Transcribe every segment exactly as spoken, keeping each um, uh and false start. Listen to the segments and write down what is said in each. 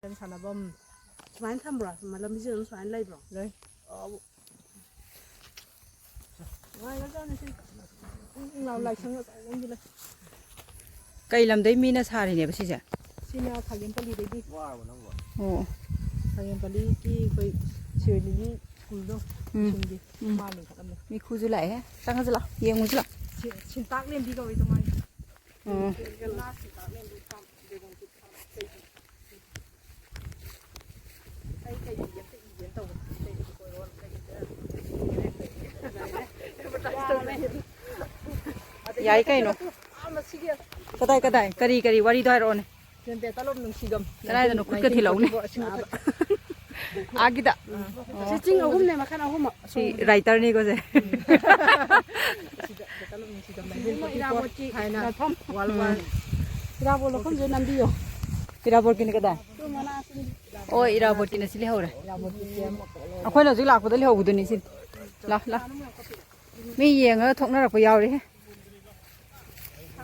Game ꯁꯥꯟꯅꯐꯝ ꯁꯨꯃꯥꯏꯅ ꯊꯝꯕ꯭ꯔꯣ? ꯂꯝꯕꯤꯁꯦ ꯑꯗꯨꯝ ꯁꯨꯃꯥꯏꯅ ꯂꯩꯕ꯭ꯔꯣ? ꯂꯩ꯫ ꯑꯣ꯫ ꯅꯨꯡꯉꯥꯏꯈ꯭ꯔꯖꯥꯠꯅꯤ ꯁꯤ꯫ ꯏꯪ ꯏꯪ ꯂꯥꯎ ꯂꯥꯏꯁꯪ ꯑꯆꯧꯕ ꯑꯃꯁꯨ ꯂꯩ꯫ ꯀꯩ ꯂꯝꯗꯩ ꯃꯤꯅ ꯁꯥꯔꯤꯅꯦꯕ ꯁꯤꯁꯦ? ꯁꯤꯅ ꯈꯥꯒꯦꯝꯄꯜꯂꯤꯗꯒꯤ꯫ ꯋꯥꯔꯕꯣ ꯅꯪꯕꯣ? ꯑꯣ꯫ ꯈꯥꯒꯦꯝꯄꯜꯂꯤꯒꯤ ꯑꯩꯈꯣꯏ ꯁꯤꯔꯣꯏ ꯂꯤꯂꯤ ꯁ꯭ꯀꯨꯜꯗꯣ, ꯎꯝ꯫ ꯁ꯭ꯀꯨꯜꯒꯤ ꯎꯝ꯫ ꯃꯥ ꯂꯤꯡꯈꯠꯂꯝꯃꯦ꯫ ꯃꯤꯈꯨꯁꯨ ꯂꯥꯛꯑꯦ꯫ ꯆꯪꯉꯁꯤ ꯂꯥꯛꯑꯣ꯫ ꯌꯦꯡꯉꯨꯁꯤ ꯂꯥꯛꯑꯣ꯫ ꯁꯤ-, ꯁꯤꯟꯇꯥꯛ ꯂꯦꯝꯕꯤ ꯀꯧꯋꯦꯗꯣ ꯃꯥꯒꯤ꯫ ꯎꯝ꯫ ꯉꯥ ꯁꯤꯟꯇꯥꯛ ꯂꯦꯝꯕꯤ ꯐꯥꯝ, ꯗ꯭ꯔꯦꯒꯟ ꯐ꯭ꯔꯨꯠ ꯐꯥꯝ꯫ ꯑꯩ ꯀꯩ ꯏꯒꯦ ꯑꯝꯇ ꯏꯒꯦꯅ ꯇꯧꯕꯅꯦ꯫ ꯀꯩ ꯀꯣꯏꯔꯣ? ꯀꯩ ꯑꯦꯗꯚꯔꯇꯥꯏꯁ ꯇꯧꯕꯅꯦ꯫ ꯌꯥꯏ ꯀꯩꯅꯣ꯫ ꯑꯥ, ꯃꯁꯤꯒꯤ ꯀꯗꯥꯏ, ꯀꯗꯥꯏ? ꯀꯔꯤ, ꯀꯔꯤ? ꯋꯥꯔꯤꯗꯣ ꯍꯥꯏꯔꯛꯑꯣꯅꯦ꯫ ꯆꯦꯝꯕꯦ ꯇꯂꯣꯞ ꯅꯨꯡꯁꯤꯒꯝ꯫ ꯀꯗꯥꯏꯗꯅꯣ? ꯈꯨꯠꯀ ꯊꯤꯜꯍꯧꯅꯦ꯫ ꯅꯥꯏꯟꯇꯤꯟ ꯐꯣꯔꯇꯤ ꯐꯣꯔ ꯑꯁꯤꯒꯨꯝꯕ꯫ ꯑꯥꯒꯤꯗ꯫ ꯁꯤ ꯆꯤꯡ ꯑꯍꯨꯝꯅꯦ, ꯃꯈꯜ ꯑꯍꯨꯝ꯫ ꯁꯤ ꯔꯥꯏꯇꯔꯅꯤꯀꯣ ꯁꯦ꯫ ꯁꯤꯗ ꯇꯂꯣꯞ ꯅꯨꯡꯁꯤꯒꯝ ꯅꯥꯏꯟꯇꯤꯟ ꯐꯣꯔꯇꯤ ꯐꯣꯔ ꯏꯔꯥꯕꯣꯠꯀꯤ ꯍꯥꯏꯅ ꯃꯐꯝ꯫ World war. ꯏꯔꯥꯕꯣꯠ ꯂꯧꯐꯝꯁꯦ ꯅꯝꯕꯤꯌꯣ꯫ ꯏꯔꯥꯕꯣꯠꯀꯤꯅꯤ ꯀꯗꯥꯏ? ꯑꯣ, ꯏꯔꯥꯕꯣꯠꯀꯤꯅ ꯁꯤ ꯂꯩꯍꯧꯔꯦ꯫ ꯏꯔꯥꯕꯣꯠꯀꯤ ꯆꯦꯝ꯫ ꯑꯩꯈꯣꯏꯅ ꯍꯧꯖꯤꯛ ꯂꯥꯛꯄꯗ ꯂꯩꯍꯧꯕꯗꯨꯅꯤ ꯁꯤ꯫ ꯂꯥ, ꯂꯥ꯫ ꯃꯤ ꯌꯦꯡꯉꯒ ꯊꯣꯛꯅꯔꯛꯄ ꯌꯥꯎꯔꯦ꯫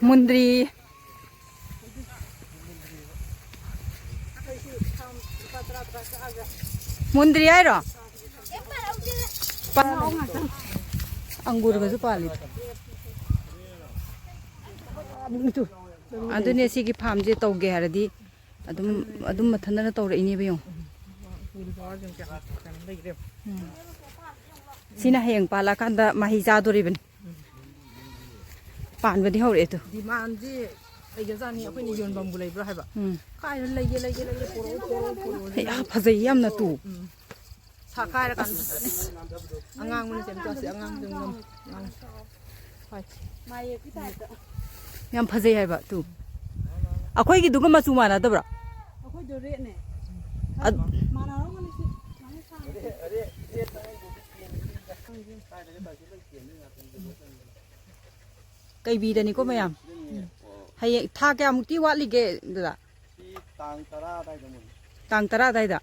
ꯃꯨꯟꯗ꯭ꯔꯤ꯫ ꯃꯨꯟꯗ꯭ꯔꯤ ꯍꯥꯏꯔꯣ? ꯑꯪꯒꯨꯔꯒꯁꯨ ꯄꯥꯜꯂꯤ꯫ ꯑꯗꯨꯅꯦ, ꯁꯤꯒꯤ ꯐꯥꯔꯝꯁꯦ ꯇꯧꯒꯦ ꯍꯥꯏꯔꯗꯤ ꯑꯗꯨꯝ, ꯑꯗꯨꯝ ꯃꯊꯟꯇꯅ ꯇꯧꯔꯛꯏꯅꯦꯕ, ꯌꯦꯡꯉꯣ꯫ ꯎꯝ꯫ ꯁꯤꯅ ꯍꯌꯦꯡ ꯄꯥꯜꯂꯛꯑꯀꯥꯟꯗ ꯃꯍꯩ ꯆꯥꯗꯣꯔꯤꯕꯅꯤ꯫ ꯄꯥꯟꯕꯗꯤ ꯍꯧꯔꯛꯑꯦ ꯇꯨ꯫ ꯗꯤꯃꯥꯟꯗꯤ ꯂꯩꯒꯖꯥꯠꯅꯤ, ꯑꯩꯈꯣꯏꯅ ꯌꯣꯟꯐꯝꯕꯨ ꯂꯩꯕ꯭ꯔꯥ ꯍꯥꯏꯕ꯫ ꯎꯝ꯫ ꯀꯥꯏꯗ ꯂꯩꯒꯦ, ꯂꯩꯒꯦ, ꯂꯩꯒꯦ, ꯄꯣꯔꯛꯑꯣ, ꯄꯣꯔꯛꯑꯣ, ꯄꯣꯔꯛꯑꯣ꯫ ꯑꯩ, ꯑꯥ, ꯐꯖꯩ ꯌꯥꯝꯅ ꯇꯨ꯫ ꯎꯝ꯫ ꯁꯥꯈꯥꯏꯔꯀꯥꯟꯗ ꯐꯖꯅꯤ꯫ ꯑꯉꯥꯡꯕꯅ ꯆꯦꯝꯆꯥꯁꯦ, ꯑꯉꯥꯡꯕ ꯆꯦꯝꯆꯥ꯫ ꯑꯉꯥꯡ꯫ ꯍꯣꯏ꯫ ꯃꯥꯌꯦꯞꯀꯤ ꯇꯥꯏꯞꯇ꯫ ꯌꯥꯝ ꯐꯖꯩ ꯍꯥꯏꯕ ꯇꯨ꯫ ꯑꯩꯈꯣꯏꯒꯤꯗꯨꯒ ꯃꯆꯨ ꯃꯥꯟꯅꯗꯕ꯭ꯔꯥ? ꯑꯩꯈꯣꯏꯗꯣ ꯔꯦꯠꯅꯦ꯫ ꯑꯗ- ꯃꯥꯟꯅꯔꯝꯒꯅꯤ ꯁꯤ꯫ ꯀꯩꯕꯤꯗꯅꯤꯀꯣ ꯃꯌꯥꯝ꯫ ꯍꯌꯦꯡ ꯊꯥ ꯀꯌꯥꯃꯨꯛꯇꯤ ꯋꯥꯠꯂꯤꯒꯦ ꯑꯗꯨꯗ? ꯁꯤ ꯇꯥꯡ ꯇꯔꯥ ꯑꯗꯥꯏꯗ ꯃꯨꯟꯅꯤ꯫ ꯇꯥꯡ ꯇꯔꯥ ꯑꯗꯥꯏꯗ?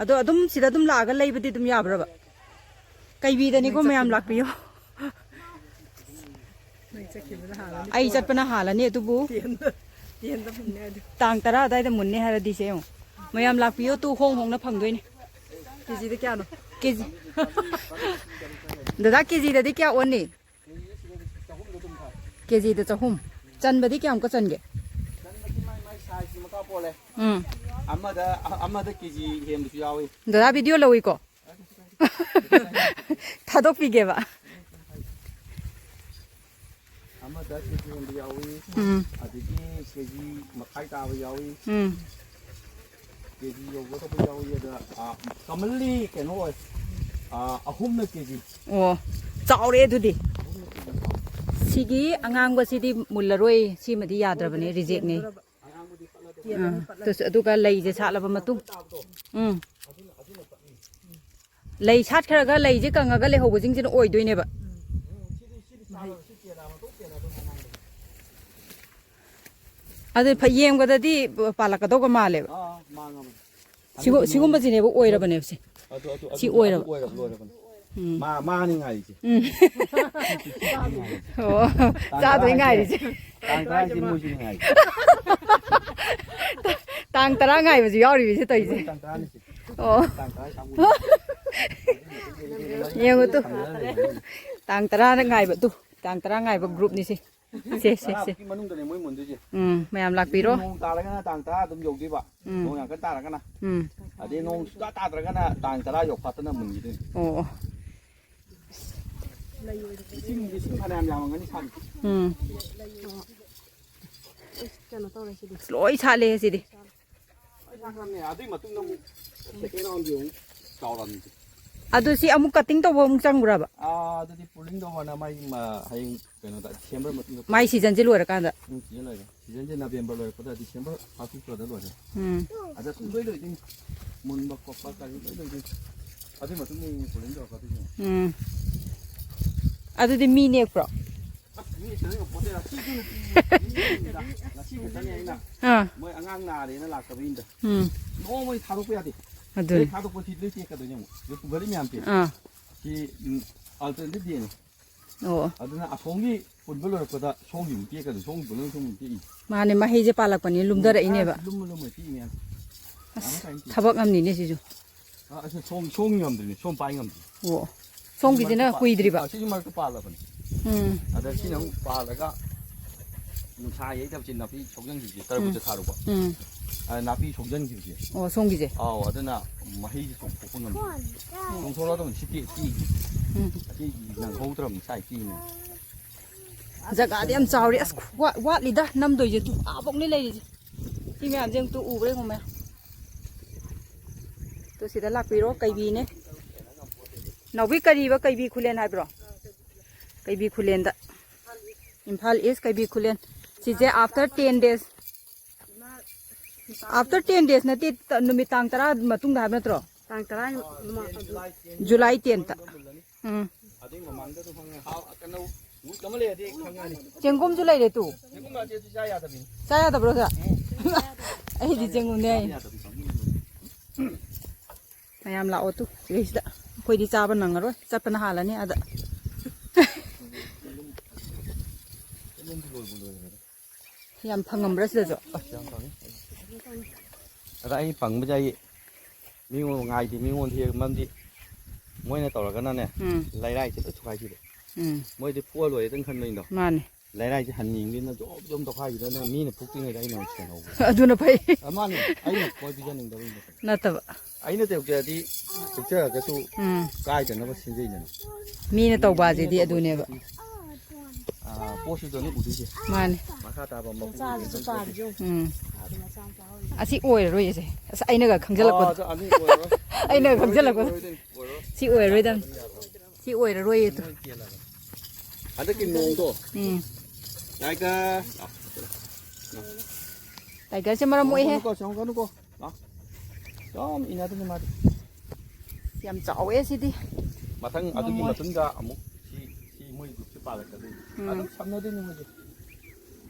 ꯑꯗꯣ ꯑꯗꯨꯝ ꯁꯤꯗ ꯑꯗꯨꯝ ꯂꯥꯛꯑꯒ ꯂꯩꯕꯗꯤ ꯑꯗꯨꯝ ꯌꯥꯕ꯭ꯔꯕ? ꯀꯩꯕꯤꯗꯅꯤꯀꯣ ꯃꯌꯥꯝ, ꯂꯥꯛꯄꯤꯌꯣ꯫ ꯅꯣꯏ ꯆꯠꯈꯤꯕꯅ ꯍꯥꯜꯂꯅꯤ꯫ ꯑꯩ ꯆꯠꯄꯅ ꯍꯥꯜꯂꯅꯤ ꯑꯗꯨꯕꯨ꯫ ꯇꯦꯟꯗ, ꯇꯦꯟꯗ ꯃꯨꯟꯅꯤ ꯍꯥꯏꯗꯣ꯫ ꯇꯥꯡ ꯇꯔꯥ ꯑꯗꯥꯏꯗ ꯃꯨꯟꯅꯤ ꯍꯥꯏꯔꯗꯤ ꯁꯦ ꯌꯦꯡꯉꯣ꯫ ꯃꯌꯥꯝ ꯂꯥꯛꯄꯤꯌꯣ, ꯇꯨ ꯍꯣꯡ ꯍꯣꯡꯅ ꯐꯪꯗꯣꯏꯅꯦ꯫ ꯀꯦꯖꯤꯗ ꯀꯌꯥꯅꯣ? ꯀꯦꯖꯤ꯫ ꯗꯗꯥ, ꯀꯦꯖꯤꯗꯗꯤ ꯀꯌꯥ ꯑꯣꯟꯅꯤ? ꯀꯦꯖꯤꯗ ꯆꯍꯨꯝ꯫ ꯆꯟꯕꯗꯤ ꯀꯌꯥꯃꯨꯛꯀ ꯆꯟꯒꯦ? ꯆꯟꯕꯗꯤ ꯃꯥꯏ, ꯃꯥꯏ ꯁꯥꯏꯖꯀꯤ ꯃꯈꯥ ꯄꯣꯜꯂꯦ꯫ ꯎꯝ꯫ ꯑꯃꯗ, ꯑ-, ꯑꯃꯗ ꯀꯦꯖꯤ ꯍꯦꯟꯕꯁꯨ ꯌꯥꯎꯏ꯫ ꯗꯗꯥ, ꯚꯤꯗꯤꯑꯣ ꯂꯧꯏꯀꯣ? ꯊꯥꯗꯣꯛꯄꯤꯒꯦꯕ꯫ ꯑꯃꯗ ꯀꯦꯖꯤ ꯍꯦꯟꯕ ꯌꯥꯎꯏ, ꯎꯝ꯫ ꯑꯗꯒꯤ ꯀꯦꯖꯤ ꯃꯈꯥꯏ ꯇꯥꯕ ꯌꯥꯎꯏ, ꯎꯝ꯫ ꯀꯦꯖꯤ ꯌꯧꯒꯗꯕ ꯌꯥꯎꯏ꯫ ꯑꯗ, ꯑ, commonly ꯀꯩꯅꯣ ꯑꯣꯏ, ꯑ, ꯑꯍꯨꯝꯅ ꯀꯦꯖꯤ꯫ ꯑꯣ, ꯆꯥꯎꯔꯦ ꯑꯗꯨꯗꯤ꯫ ꯁꯤꯒꯤ ꯑꯉꯥꯡꯕꯁꯤꯗꯤ ꯃꯨꯜꯂꯔꯣꯏ, ꯁꯤꯃꯗꯤ ꯌꯥꯗ꯭ꯔꯕꯅꯦ, ꯔꯤꯖꯦꯛꯅꯦ꯫ ꯑꯥ, ꯇꯨꯁꯨ-, ꯑꯗꯨꯒ ꯂꯩꯁꯦ ꯁꯥꯠꯂꯕ ꯃꯇꯨꯡ, ꯎꯝ꯫ ꯂꯩ ꯁꯥꯠꯈ꯭ꯔꯒ ꯂꯩꯁꯦ ꯀꯪꯉꯒ ꯂꯩꯍꯧꯕꯁꯤꯡꯁꯤꯅ ꯑꯣꯏꯗꯣꯏꯅꯦꯕ꯫ ꯑꯗꯨ ꯐ-, ꯌꯦꯡꯕꯗꯗꯤ ꯄꯥꯜꯂꯛꯀꯗꯧꯕ ꯃꯥꯜꯂꯦꯕ꯫ ꯑꯥ, ꯃꯥꯡꯉꯕꯅꯤ꯫ ꯁꯤꯒꯨ-, ꯁꯤꯒꯨꯝꯕꯁꯤꯅꯦꯕ ꯑꯣꯏꯔꯕꯅꯦꯕ ꯁꯤ꯫ ꯑꯗꯨ, ꯑꯗꯨ, ꯁꯤ ꯑꯗꯨ, ꯑꯣꯏꯔꯕ꯫ ꯑꯗꯨ ꯑꯣꯏꯔꯕ, ꯂꯣꯏꯔꯕꯅꯤ꯫ ꯎꯝ꯫ ꯃꯥ, ꯃꯥꯅꯤ ꯉꯥꯏꯔꯤꯁꯦ꯫ ꯎꯝ꯫ ꯑꯣ, ꯇꯥꯡ ꯇꯔꯥ ꯆꯥꯗꯣꯏ ꯍꯥꯏꯁꯦ꯫ ꯉꯥꯏꯔꯤꯁꯦ꯫ ꯇꯥꯡ ꯇꯔꯥ ꯍꯥꯏꯁꯦ ꯃꯣꯏꯁꯤꯅꯤ ꯉꯥꯏꯔꯤꯁꯦ꯫ ꯇꯥꯡ ꯇꯔꯥ ꯉꯥꯏꯕꯁꯨ ꯌꯥꯎꯔꯤꯕ ꯁꯤ ꯇꯧꯔꯤꯁꯦ꯫ ꯇꯥꯡ ꯇꯔꯥꯅꯤ ꯁꯤ꯫ ꯑꯣ꯫ ꯇꯥꯡ ꯇꯔꯥ ꯀꯥꯡꯕꯨ꯫ ꯌꯦꯡꯉꯨ ꯇꯨ꯫ ꯇꯥꯡ ꯇꯔꯥꯅ ꯉꯥꯏꯕ ꯇꯨ꯫ ꯇꯥꯡ ꯇꯔꯥ ꯉꯥꯏꯕ groupꯅꯤ ꯁꯤ꯫ ꯁꯦ, ꯁꯦ, ꯁꯦ꯫ ꯇꯔꯥꯃꯨꯛꯀꯤ ꯃꯅꯨꯡꯗꯅꯦ ꯃꯣꯏ ꯃꯨꯟꯗꯣꯏꯁꯦ꯫ ꯎꯝ, ꯃꯌꯥꯝ ꯂꯥꯛꯄꯤꯔꯣ꯫ ꯅꯣꯡ ꯇꯥꯔꯒꯅ ꯇꯥꯡ ꯇꯔꯥ ꯑꯗꯨꯝ ꯌꯧꯗꯣꯏꯕ꯫ ꯎꯝ꯫ ꯅꯣꯡ ꯌꯥꯝ ꯀꯟꯅ ꯇꯥꯔꯒꯅ꯫ ꯎꯝ꯫ ꯑꯗꯩ ꯅꯣꯡ ꯁꯨꯡꯇꯥ ꯇꯥꯗ꯭ꯔꯒꯅ ꯇꯥꯡ ꯇꯔꯥ ꯌꯧꯐꯥꯠꯇꯅ ꯃꯨꯟꯈꯤꯗꯣꯏꯅꯤ꯫ ꯑꯣ, ꯑꯣ꯫ ꯏꯁꯤꯡ, ꯏꯁꯤꯡ ꯐꯅꯌꯥꯝ ꯌꯥꯝꯃꯝꯒꯅꯤ ꯁꯥꯠꯂꯤ꯫ ꯎꯝ꯫ ꯀꯩꯅꯣ ꯇꯧꯔꯦ ꯁꯤꯗꯤ꯫ ꯂꯣꯏ ꯁꯥꯠꯂꯦ ꯁꯤꯗꯤ꯫ ꯂꯣꯏ ꯁꯥꯠꯈ꯭ꯔꯕꯅꯦ꯫ ꯑꯗꯨꯏ ꯃꯇꯨꯡꯗ ꯑꯃꯨꯛ second roundꯗꯤ ꯑꯃꯨꯛ ꯆꯥꯎꯔꯛꯑꯕꯅꯤ꯫ ꯑꯗꯨ ꯁꯤ ꯑꯃꯨꯛ cutting ꯇꯧꯕ ꯑꯃꯨꯛ ꯆꯪꯕ꯭ꯔꯕ? ꯑꯥ, ꯑꯗꯨꯗꯤ pruning ꯇꯧꯕꯅ ꯃꯥꯏ ꯃ-, ꯍꯌꯦꯡ ꯀꯩꯅꯣꯗ, December ꯃꯇꯨꯡꯗ꯫ ꯃꯥꯏ seasonꯁꯦ ꯂꯣꯏꯔꯀꯥꯟꯗ? ꯎꯝ, season ꯂꯣꯏꯔꯦ꯫ Seasonꯁꯦ November ꯂꯣꯏꯔꯛꯄꯗ, December first weekꯇ ꯂꯣꯏꯔꯦ꯫ ꯎꯝ꯫ ꯑꯗ ꯂꯣꯏ ꯂꯣꯏꯗꯣꯏꯅꯤ꯫ ꯃꯨꯟꯕ ꯈꯣꯠꯄ ꯀꯔꯤ ꯂꯣꯏ ꯂꯣꯏꯗꯣꯏꯅꯤ꯫ ꯑꯗꯨꯒꯤ ꯃꯇꯨꯡ ꯏꯟꯅ pruning ꯇꯧꯔꯛꯀꯗꯣꯏꯅꯤ꯫ ꯎꯝ꯫ ꯑꯗꯨꯗꯤ ꯃꯤ ꯅꯦꯛꯄ꯭ꯔꯣ? ꯑꯁ, ꯃꯤ ꯁꯤꯗ ꯌꯣꯟꯄꯣꯠꯇꯦꯗ꯫ ꯁꯤꯁꯨ ꯅꯨꯄꯤ, ꯃꯤ ꯅꯦꯛꯏꯅꯤꯗ꯫ ꯉꯁꯤ ꯈꯛꯇꯅꯦ ꯑꯩꯅ ꯑꯥ꯫ ꯃꯣꯏ ꯑꯉꯥꯡ ꯅꯥꯔꯦꯅ ꯂꯥꯛꯇꯕꯩꯅꯤꯗ꯫ ꯎꯝ꯫ ꯅꯣꯡꯃꯩ ꯊꯥꯗꯣꯛꯄ ꯌꯥꯗꯦ꯫ ꯑꯗꯨꯅꯤ꯫ ꯍꯦꯛ ꯊꯥꯗꯣꯛꯄ ꯁꯤ ꯂꯣꯏ ꯇꯦꯛꯀꯗꯣꯏꯅꯦ ꯑꯃꯨꯛ꯫ ꯁꯤꯗ ꯄꯨꯈ꯭ꯔꯤ ꯃꯌꯥꯝꯁꯦ꯫ ꯑꯥ꯫ ꯁꯤ, ꯎꯝ, alternative ꯗꯦꯅꯤ꯫ ꯑꯣ꯫ ꯑꯗꯨꯅ ꯑꯁꯣꯝꯒꯤ ꯄꯨꯟꯕ ꯂꯣꯏꯔꯛꯄꯗ ꯁꯣꯝꯒꯤ ꯑꯃꯨꯛ ꯇꯦꯛꯀꯗꯣꯏꯅꯤ, ꯁꯣꯝꯒꯤ ꯄꯨꯟꯕ ꯁꯣꯝꯒꯤ ꯑꯃꯨꯛ ꯇꯦꯛꯏ꯫ ꯃꯥꯅꯦ, ꯃꯍꯩꯁꯦ ꯄꯥꯜꯂꯛꯄꯅꯤꯅ ꯂꯨꯝꯊꯔꯛꯏꯅꯦꯕ꯫ ꯑꯁ, ꯂꯨꯝꯃ ꯂꯨꯝꯃ ꯇꯦꯛꯏ ꯃꯌꯥꯝ꯫ ꯑꯁ, ꯊꯕꯛ ꯑꯃꯅꯤꯅꯦ ꯁꯤꯁꯨ꯫ ꯑ, ꯑꯁꯤ ꯁꯣꯡ-, ꯁꯣꯡ ꯉꯝꯗ꯭ꯔꯤꯅꯦ, ꯁꯣꯝ ꯄꯥꯏ ꯉꯝꯗ꯭ꯔꯤ꯫ ꯑꯣ, ꯁꯣꯝꯒꯤꯁꯤꯅ ꯃꯔꯛꯇ ꯄꯥ-, ꯀꯨꯏꯗ꯭ꯔꯤꯕ? ꯑ, ꯁꯤꯒꯤ ꯃꯔꯛꯇ ꯄꯥꯜꯂꯕꯅꯤ꯫ ꯎꯝ꯫ ꯑꯗ ꯁꯤꯅ ꯑꯃꯨꯛ ꯄꯥꯜꯂꯒ ꯅꯨꯡꯁꯥ ꯌꯩꯗꯕꯁꯦ ꯅꯥꯄꯤ ꯁꯣꯛꯆꯟꯈꯤꯕꯁꯦ, ꯇꯔꯕꯨꯖ ꯎꯝ꯫ ꯊꯥꯔꯨꯕ꯫ ꯎꯝ꯫ ꯑ, ꯅꯥꯄꯤ ꯁꯣꯛꯆꯟꯈꯤꯕꯁꯦ꯫ ꯑꯣ, ꯁꯣꯝꯒꯤꯁꯦ? ꯑꯥꯎ, ꯑꯗꯨꯅ ꯃꯍꯩꯁꯦ ꯆꯣꯡꯊꯣꯛꯄ ꯉꯝꯗꯦ꯫ ꯆꯣꯡꯊꯣꯛꯂꯛꯑꯗꯕꯅꯤ, ꯁꯤ ꯇꯦꯛ-, ꯇꯦꯛꯏꯁꯦ꯫ ꯎꯝ꯫ ꯑꯇꯩꯗꯤ ꯅꯪꯍꯧꯗ꯭ꯔꯕꯅꯤ, ꯁꯥꯏ ꯇꯦꯛꯏꯅꯦ꯫ ꯖꯒꯥꯗꯤ ꯌꯥꯝ ꯆꯥꯎꯔꯦ꯫ ꯑꯁ, ꯋꯥ-, ꯋꯥꯠꯂꯤꯗ ꯅꯝꯗꯣꯏꯁꯦ꯫ ꯇꯨ ꯑꯥꯕꯣꯛꯅꯦ ꯂꯩꯔꯤꯁꯦ꯫ ꯁꯤ ꯃꯌꯥꯝꯁꯦ ꯑꯃꯨꯛꯇ ꯎꯕ꯭ꯔꯥ ꯌꯦꯡꯉꯣ ꯃꯌꯥꯝ꯫ ꯇꯨ ꯁꯤꯗ ꯂꯥꯛꯄꯤꯔꯣ, ꯀꯩꯕꯤꯅꯦ꯫ ꯅꯥꯎꯕꯤ, ꯀꯔꯤꯕ, ꯀꯩꯕꯤ ꯈꯨꯂꯦꯟ ꯍꯥꯏꯕ꯭ꯔꯣ? ꯀꯩꯕꯤ ꯈꯨꯂꯦꯟꯗ꯫ ꯏꯝꯐꯥꯜ ꯏꯁ ꯀꯩꯕꯤ ꯈꯨꯂꯦꯟ꯫ ꯁꯤꯁꯦ after ten days꯫ After ten days ꯅꯠꯇꯦ, ꯇ-, ꯅꯨꯃꯤꯠ ꯇꯥꯡ ꯇꯔꯥ ꯃꯇꯨꯡꯗ ꯍꯥꯏꯕ ꯅꯠꯇ꯭ꯔꯣ? ꯇꯥꯡ ꯇꯔꯥ ꯃꯃꯥꯡ ꯑꯗꯨ꯫ July tenth꯫ ꯎꯝ꯫ ꯑꯗꯨꯏ ꯃꯃꯥꯡꯗ ꯑꯗꯨꯝ ꯈꯪꯉꯦ꯫ ꯍꯥꯎ, ꯀꯩꯅꯣ, ꯋꯤꯛ ꯑꯃ ꯂꯩꯔꯗꯤ ꯈꯪꯉꯅꯤ꯫ ꯆꯦꯡꯒꯨꯝꯁꯨ ꯂꯩꯔꯦ ꯇꯨ꯫ ꯆꯦꯡꯒꯨꯝ ꯂꯥꯛꯇꯦ, ꯑꯗꯨ ꯆꯥ ꯌꯥꯗꯕꯤꯅꯤ꯫ ꯆꯥ ꯌꯥꯗꯕ꯭ꯔꯣ ꯁꯦ? ꯑꯩꯗꯤ ꯆꯦꯡꯒꯨꯝꯅꯦ ꯍꯥꯏ꯫ ꯃꯌꯥꯝ ꯂꯥꯛꯑꯣ ꯇꯨ, ꯁꯤꯗꯩꯁꯤꯗ꯫ ꯑꯩꯈꯣꯏꯗꯤ ꯆꯥꯕ ꯅꯪꯉꯔꯣꯏ, ꯆꯠꯄꯅ ꯍꯥꯜꯂꯅꯤ ꯑꯥꯗ꯫ ꯌꯥꯝ ꯐꯪꯉꯝꯕ꯭ꯔꯥ ꯁꯤꯗꯁꯨ? ꯑꯁ, ꯌꯥꯝ ꯐꯪꯉꯤ꯫ ꯑꯗ ꯑꯩ ꯐꯪꯕꯁꯦ ꯑꯩ ꯃꯤꯉꯣꯟ ꯉꯥꯏꯗꯦ, ꯃꯤꯉꯣꯟꯗ ꯍꯦꯛ ꯃꯔꯝꯗꯤ ꯃꯣꯏꯅ ꯇꯧꯔꯒꯅꯅꯦ, ꯎꯝ꯫ ꯂꯩꯔꯥꯏꯁꯦ ꯂꯣꯏ ꯊꯨꯒꯥꯏꯈꯤꯕ꯫ ꯎꯝ꯫ ꯃꯣꯏꯗꯤ ꯐꯨꯑ ꯂꯣꯏꯔꯦꯗꯪ ꯈꯟꯕꯅꯤꯗꯣ꯫ ꯃꯥꯅꯦ꯫ ꯂꯩꯔꯥꯏꯁꯦ ꯍꯟꯅꯤꯡꯗꯦꯅ ꯖꯣꯕ ꯖꯣꯕ ꯇꯧꯈꯥꯏꯈꯤꯗꯅ ꯃꯤꯅ ꯐꯨꯛꯇ꯭ꯔꯤꯉꯩꯗ ꯑꯩꯅ ꯑꯃꯨꯛ ꯁꯦꯡꯍꯧꯕ꯫ ꯑꯗꯨꯅ ꯐꯩ꯫ ꯑ, ꯃꯥꯅꯦ, ꯑꯩꯅ ꯀꯣꯏ ꯄꯤꯖꯅꯤꯡꯗꯕꯩ ꯅꯠꯇꯕ꯫ ꯅꯠꯇꯕ꯫ ꯑꯩꯅ ꯇꯧꯖꯔꯗꯤ ꯐꯨꯛꯆꯔꯒꯁꯨ ꯎꯝ꯫ ꯀꯥꯏꯗꯅꯕ ꯁꯤꯟꯖꯩꯗꯅ꯫ ꯃꯤꯅ ꯇꯧꯕ ꯍꯥꯏꯁꯤꯗꯤ ꯑꯗꯨꯅꯦꯕ꯫ ꯑꯥ, ꯄꯣꯠꯁꯤꯗ ꯑꯗꯨꯝ ꯎꯗꯣꯏꯁꯦ꯫ ꯃꯥꯅꯦ꯫ ꯃꯈꯥ ꯇꯥꯕ ꯃꯄꯨ ꯃꯆꯥꯗꯨꯁꯨ ꯄꯥꯕꯤꯌꯨ꯫ ꯎꯝ꯫ ꯑꯗꯨ ꯃꯆꯥ ꯃꯆꯥ ꯍꯧꯔꯤ꯫ ꯑꯁꯤ ꯑꯣꯏꯔꯔꯣꯏ ꯑꯁꯦ꯫ ꯑꯁ, ꯑꯩꯅꯒ ꯈꯪꯖꯜꯂꯛꯄꯗꯣ꯫ ꯑꯥ, ꯑꯗꯨ ꯑꯅꯤ ꯑꯣꯏꯔꯔꯣꯏ꯫ ꯑꯩꯅꯒ ꯈꯪꯖꯜꯂꯛꯄꯗꯣ꯫ ꯑꯣꯏꯔꯣꯏꯗꯣꯏꯅꯤ, ꯑꯣꯏꯔꯣꯏ꯫ ꯁꯤ ꯑꯣꯏꯔꯔꯣꯏꯗꯝꯅꯤ꯫ ꯁꯤ ꯑꯣꯏꯔꯔꯣꯏꯌꯦ ꯇꯨ꯫ ꯃꯣꯏ ꯀꯦꯜꯂꯕꯅꯤ꯫ ꯍꯟꯗꯛꯀꯤ ꯅꯣꯡꯗꯣ꯫ ꯎꯝ꯫ ꯇꯥꯏꯒꯔ꯫ ꯇꯥꯏꯒꯔꯁꯦ ꯃꯔꯝ ꯃꯣꯛꯑꯦꯍꯦ꯫ ꯆꯪꯉꯛꯀꯅꯨꯀꯣ, ꯆꯪꯉꯛꯀꯅꯨꯀꯣ꯫ ꯂꯥꯎ꯫ ꯌꯥꯝ ꯏꯟꯅꯗꯣꯏꯅꯤ ꯃꯥꯗꯤ꯫ ꯌꯥꯝ ꯆꯥꯎꯋꯦ ꯁꯤꯗꯤ꯫ ꯃꯊꯪ ꯑꯗꯨꯒꯤ ꯉꯝꯃꯣꯏ꯫ ꯃꯇꯨꯡꯗ ꯑꯃꯨꯛ ꯁꯤ, ꯁꯤ ꯃꯣꯏ ꯒ꯭ꯔꯨꯞꯁꯦ ꯄꯥꯜꯂꯛꯀꯗꯣꯏꯅꯤ꯫ ꯎꯝ꯫ ꯑꯗꯨꯝ ꯁꯝꯅꯗꯣꯏꯅꯤ ꯃꯣꯏꯁꯦ꯫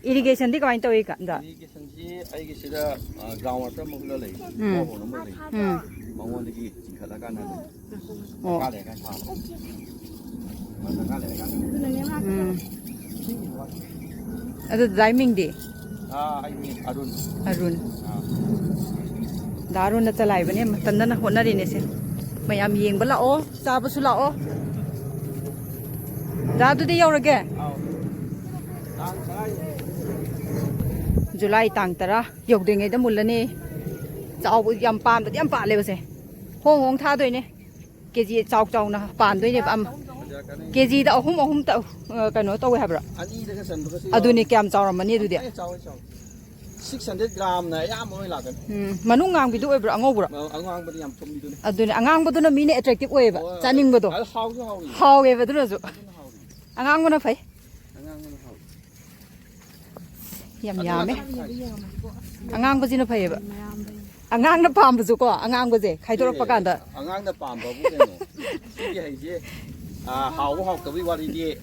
Irrigationꯗꯤ ꯀꯃꯥꯏꯅ ꯇꯧꯏ ꯀ-, ꯗ? Irrigationꯁꯤ ꯑꯩꯒꯤꯁꯤꯗ, ꯑ, ground water ꯑꯃ ꯍꯨꯜꯂ ꯂꯩ꯫ ꯎꯝ꯫ Borehole ꯑꯃ ꯂꯩ꯫ ꯎꯝ꯫ ꯃꯉꯣꯟꯗꯒꯤ ꯆꯤꯡꯈꯠꯂꯀꯥꯟꯗ ꯑꯗꯨꯝ ꯑꯣ꯫ ꯗꯔꯀꯥꯔ ꯂꯩꯔꯀꯥꯟꯗ ꯊꯥꯕ꯫ ꯗꯔꯀꯥꯔ ꯂꯩꯔꯀꯥꯟꯗ꯫ ꯎꯝ꯫ ꯑꯗꯨ ꯗꯥꯏ ꯃꯤꯡꯗꯤ? ꯑꯥ, ꯑꯩ ꯃꯤꯡ ꯑꯔꯨꯟ꯫ ꯑꯔꯨꯟ꯫ ꯑꯥ꯫ ꯗꯥ ꯑꯔꯨꯟꯅ ꯆꯂꯥꯏꯕꯅꯦ, ꯃꯇꯟꯗꯅ ꯍꯣꯠꯅꯔꯤꯅꯦ ꯁꯦ꯫ ꯃꯌꯥꯝ ꯌꯦꯡꯕ ꯂꯥꯛꯑꯣ, ꯆꯥꯕꯁꯨ ꯂꯥꯛꯑꯣ꯫ ꯗꯥ, ꯑꯗꯨꯗꯤ ꯌꯧꯔꯒꯦ꯫ ꯖꯨꯂꯥꯏ ꯇꯥꯡ ꯇꯔꯥ ꯌꯧꯗ꯭ꯔꯤꯉꯩꯗ ꯃꯨꯜꯂꯅꯤ꯫ ꯆꯥꯎꯕ ꯌꯥꯝ ꯄꯥꯟꯕꯗꯤ ꯌꯥꯝ ꯄꯥꯜꯂꯦꯕꯁꯦ꯫ ꯍꯣꯡ ꯍꯣꯡ ꯊꯥꯗꯣꯏꯅꯦ꯫ ꯀꯦꯖꯤ ꯆꯥꯎ ꯆꯥꯎꯅ ꯄꯥꯟꯗꯣꯏꯅꯦꯕ꯫ ꯑꯃ ꯀꯦꯖꯤꯗ ꯑꯍꯨꯝ ꯑꯍꯨꯝ ꯇ-, ꯑ, ꯀꯩꯅꯣ ꯇꯧꯋꯦ ꯍꯥꯏꯕ꯭ꯔꯣ? ꯑꯅꯤꯗꯒ ꯆꯟꯕꯒꯁꯨ ꯑꯗꯨꯅꯤ, ꯌꯥꯎꯔꯝꯒꯅꯤ꯫ ꯀꯌꯥꯝ ꯆꯥꯎꯔꯝꯃꯅꯤ ꯑꯗꯨꯗꯤ? ꯑꯦ, ꯆꯥꯎꯋꯦ, ꯆꯥꯎꯋꯦ꯫ ꯁꯤꯛꯁ ꯍꯟꯗ꯭ꯔꯦꯠ ꯒ꯭ꯔꯥꯝꯅ ꯑꯌꯥꯝꯕ ꯑꯣꯏꯅ ꯂꯥꯛꯀꯅꯤ꯫ ꯎꯝ, ꯃꯅꯨꯡ ꯉꯥꯡꯕꯤꯗꯨ ꯑꯣꯏꯕ꯭ꯔꯣ, ꯑꯉꯧꯕ꯭ꯔꯣ? ꯑ-, ꯑꯉꯥꯡꯕꯗꯤ ꯌꯥꯝ ꯊꯨꯝꯕꯤꯗꯨꯅꯤ꯫ ꯑꯗꯨꯅꯤ, ꯑꯉꯥꯡꯕꯗꯨꯅ ꯃꯤꯅ attractive ꯑꯣꯏꯌꯦꯕ, ꯍꯣꯏ, ꯍꯣꯏ꯫ ꯆꯥꯅꯤꯡꯕꯗꯣ꯫ ꯑꯗꯨ ꯍꯥꯎꯁꯨ ꯍꯥꯎꯏ꯫ ꯍꯥꯎꯋꯦꯕ ꯑꯗꯨꯅꯁꯨ꯫ ꯑꯗꯨꯅ ꯍꯥꯎꯏ꯫ ꯑꯉꯥꯡꯕꯅ ꯐꯩ꯫ ꯑꯉꯥꯡꯕꯅ ꯍꯥꯎꯏ꯫ ꯌꯥꯝ ꯑꯗꯨ ꯌꯥꯝꯃꯦ꯫ ꯉꯥꯛꯇ ꯐꯩ꯫ ꯑꯉꯥꯡꯕꯁꯤꯅ ꯐꯩꯌꯦꯕ꯫ ꯑꯉꯥꯡꯅ ꯄꯥꯝꯕꯁꯨꯀꯣ, ꯑꯉꯥꯡꯕꯁꯦ ꯈꯥꯏꯗꯣꯔꯛꯄ ꯑꯦ, ꯀꯥꯟꯗ꯫ ꯑꯉꯥꯡꯅ ꯄꯥꯝꯕꯕꯨ ꯀꯩꯅꯣ? ꯁꯤꯒꯤ ꯍꯩꯁꯦ, ꯑꯥ, ꯍꯥꯎꯕ ꯍꯥꯎꯇꯕꯒꯤ ꯋꯥꯔꯤꯗꯤ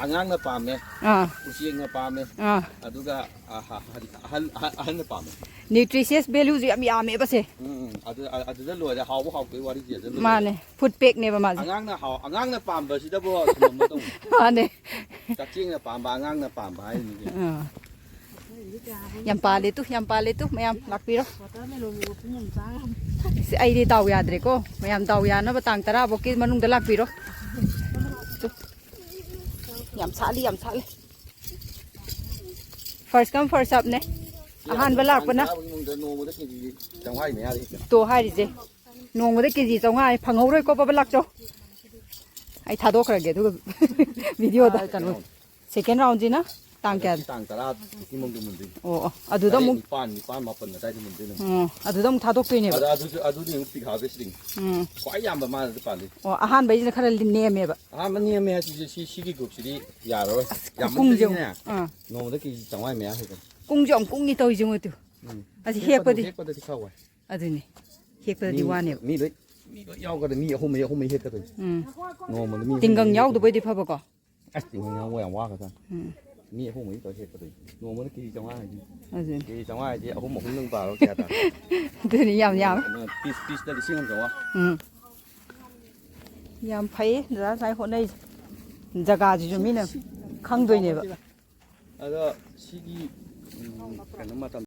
ꯑꯉꯥꯡꯅ ꯄꯥꯝꯃꯦ, ꯑꯥ꯫ ꯎꯆꯦꯛꯅ ꯄꯥꯝꯃꯦ, ꯑꯥ꯫ ꯑꯗꯨꯒ, ꯑꯥ, ꯍ-, ꯍ-, ꯑꯍꯜ, ꯑꯍ-, ꯑꯍꯜꯅ ꯄꯥꯝꯃꯦ꯫ Nutritious valueꯁꯨ ꯌꯥꯝ ꯌꯥꯝꯃꯦꯕ ꯁꯦ꯫ ꯎꯝ, ꯎꯝ꯫ ꯑꯗꯨ, ꯑ-, ꯑꯗꯨꯗ ꯂꯣꯏꯔꯦ, ꯍꯥꯎꯕ ꯍꯥꯎꯇꯕꯒꯤ ꯋꯥꯔꯤꯗꯤ ꯑꯗꯨꯗ ꯂꯣꯏꯔꯦ꯫ ꯃꯥꯅꯦ, food packꯅꯦꯕ ꯃꯥꯁꯦ꯫ ꯑꯉꯥꯡꯅ ꯍꯥꯎ-, ꯑꯉꯥꯡꯅ ꯄꯥꯝꯕꯁꯤꯗꯕꯨ ꯊꯝꯃꯝꯃꯗꯧꯅꯤ꯫ ꯃꯥꯅꯦ꯫ ꯀꯛꯆꯦꯡꯅ ꯄꯥꯝꯕ, ꯑꯉꯥꯡꯅ ꯄꯥꯝꯕ ꯍꯥꯏꯅꯤꯗꯤ꯫ ꯑꯥ꯫ ꯌꯥꯝ ꯄꯥꯜꯂꯦ ꯇꯨ, ꯌꯥꯝ ꯄꯥꯜꯂꯦ ꯇꯨ, ꯃꯌꯥꯝ ꯂꯥꯛꯄꯤꯔꯣ꯫ ꯁꯤ ꯑꯩꯗꯤ ꯗꯥꯎ ꯌꯥꯗ꯭ꯔꯦꯀꯣ꯫ ꯃꯌꯥꯝ ꯗꯥꯎ ꯌꯥꯅꯕ ꯇꯥꯡ ꯇꯔꯥ ꯐꯥꯎꯀꯤ ꯃꯅꯨꯡꯗ ꯂꯥꯛꯄꯤꯔꯣ꯫ ꯇꯨ꯫ ꯌꯥꯝ ꯁꯥꯠꯂꯤ, ꯌꯥꯝ ꯁꯥꯠꯂꯤ꯫ First come, first serveꯅꯦ꯫ ꯑꯍꯥꯟꯕ ꯂꯥꯛꯄꯅ꯫ ꯇꯥꯡ ꯇꯔꯥ ꯐꯥꯎꯒꯤ ꯃꯅꯨꯡꯗ ꯅꯣꯡꯃꯗ ꯀꯦꯖꯤ ꯆꯥꯝꯃꯉꯥꯒꯤ ꯃꯌꯥꯗꯤ ꯍꯦꯛꯇ꯫ ꯇꯣ ꯍꯥꯏꯔꯤꯁꯦ꯫ ꯅꯣꯡꯃꯗ ꯀꯦꯖꯤ ꯆꯥꯝꯃꯉꯥ ꯐꯪꯍꯧꯔꯣꯏꯀꯣ, ꯕꯕꯥ ꯂꯥꯛꯆꯧ꯫ ꯑꯩ ꯊꯥꯗꯣꯛꯈ꯭ꯔꯒꯦ ꯑꯗꯨꯒ video ꯗ꯫ ꯀꯩꯅꯣ꯫ Second roundꯁꯤꯅ ꯇꯥꯡ ꯍꯟꯗꯛꯀꯤ ꯀꯌꯥꯗ? ꯇꯥꯡ ꯇꯔꯥ ꯐꯥꯎꯒꯤ ꯃꯅꯨꯡꯗ ꯃꯨꯟꯗꯣꯏꯅꯤ꯫ ꯑꯣ, ꯑꯣ, ꯑꯗꯨꯗ ꯇꯔꯦꯠ, ꯑꯃꯨꯛ ꯅꯤꯄꯥꯟ, ꯅꯤꯄꯥꯟ, ꯃꯥꯄꯟ ꯑꯗꯥꯏꯗ ꯃꯨꯟꯗꯣꯏꯅꯤ꯫ ꯎꯝ, ꯑꯗꯨꯗ ꯑꯃꯨꯛ ꯊꯥꯗꯣꯛꯇꯣꯏꯅꯦꯕ꯫ ꯑꯗ ꯑꯗꯨꯁꯨ, ꯑꯗꯨꯗꯤ ꯑꯃꯨꯛ peak harvestꯅꯤ꯫ ꯎꯝ꯫ ꯈ꯭ꯋꯥꯏ ꯌꯥꯝꯕ ꯃꯥꯅ ꯑꯗꯨ ꯄꯥꯜꯂꯤ꯫ ꯑꯣ, ꯑꯍꯥꯟꯕꯩꯁꯤꯅ ꯈꯔ ꯅꯦꯝꯃꯦꯕ꯫ ꯑꯍꯥꯟꯕ ꯅꯦꯝꯃꯦ ꯍꯥꯏꯁꯤꯁꯨ ꯁꯤ, ꯁꯤꯒꯤ groupꯁꯤꯗꯤ ꯌꯥꯔꯔꯣꯏ꯫ ꯌꯥꯝꯃꯟꯕꯒꯤꯅꯦ꯫ ꯀꯨꯡꯁꯦ ꯑꯃꯨꯛ, ꯑꯥ꯫ ꯅꯣꯡꯃꯗ ꯀꯦꯖꯤ ꯆꯥꯝꯃꯉꯥ ꯃꯌꯥ ꯍꯦꯜꯂꯦ꯫ ꯀꯨꯡꯁꯦ ꯌꯥꯝ ꯀꯨꯡꯉꯤ ꯇꯧꯔꯤꯁꯦ, ꯌꯦꯡꯉꯣ ꯇꯨ꯫ ꯎꯝ꯫ ꯑꯁꯤ ꯍꯦꯛꯄꯗ, ꯍꯦꯛꯄꯗ, ꯍꯦꯛꯄꯗꯗꯤ ꯈꯔ ꯋꯥꯏ꯫ ꯑꯗꯨꯅꯤ꯫ ꯍꯦꯛꯄꯗꯗꯤ ꯃꯤ, ꯋꯥꯅꯦꯕ꯫ ꯃꯤ ꯂꯣꯏ, ꯃꯤ ꯂꯣꯏ ꯌꯥꯎꯒꯗꯕ, ꯃꯤ ꯑꯍꯨꯝ ꯃꯔꯤ, ꯑꯍꯨꯝ ꯃꯔꯤ ꯍꯦꯛꯀꯗꯣꯏꯅꯤ꯫ ꯎꯝ꯫ ꯅꯣꯡꯃꯗ ꯃꯤ ꯑꯍꯨꯝ ꯇꯤꯡꯒꯪ ꯃꯔꯤ ꯌꯥꯎꯗꯕ ꯍꯦꯛꯀꯗꯣꯏꯅꯤ꯫ ꯑꯣꯏꯗꯤ ꯐꯕꯀꯣ꯫ ꯑꯁ, ꯇꯤꯡꯒꯪ ꯌꯥꯎꯕ ꯌꯥꯝ ꯋꯥꯒ꯭ꯔꯖꯥꯠꯅꯤ꯫ ꯎꯝ꯫ ꯃꯤ ꯑꯍꯨꯝ ꯃꯔꯤ ꯇꯧꯔ ꯍꯦꯛꯀꯗꯣꯏꯅꯤ꯫ ꯅꯣꯡꯃꯗ ꯀꯦꯖꯤ ꯆꯥꯝꯃꯉꯥ ꯍꯥꯏꯁꯤꯅꯤ꯫ ꯑꯗꯨꯅꯤ꯫ ꯀꯦꯖꯤ ꯆꯥꯝꯃꯉꯥ ꯍꯥꯏꯁꯤ ꯑꯍꯨꯝ ꯑꯍꯨꯝꯗꯪ ꯄꯥꯔꯣ, ꯀꯌꯥ ꯇꯥꯔꯦ? ꯑꯗꯨꯅꯤ, ꯌꯥꯝ ꯌꯥꯝꯃꯦ꯫ ꯑꯗꯨꯅ piece, pieceꯇ ꯂꯤꯁꯤꯡ ꯑꯃ ꯆꯥꯝꯃꯉꯥ꯫ ꯎꯝ꯫ ꯌꯥꯝ ꯐꯩꯌꯦ, ꯗꯗꯥ ꯁꯨꯃꯥꯏ ꯍꯣꯠꯅꯩꯁꯦ꯫ ꯖꯒꯥꯁꯤꯁꯨ ꯃꯤꯅ ꯈꯪꯗꯣꯏꯅꯦꯕ꯫ ꯑꯗꯣ ꯁꯤꯒꯤ, ꯎꯝ, ꯀꯩꯅꯣ ꯃꯇꯝ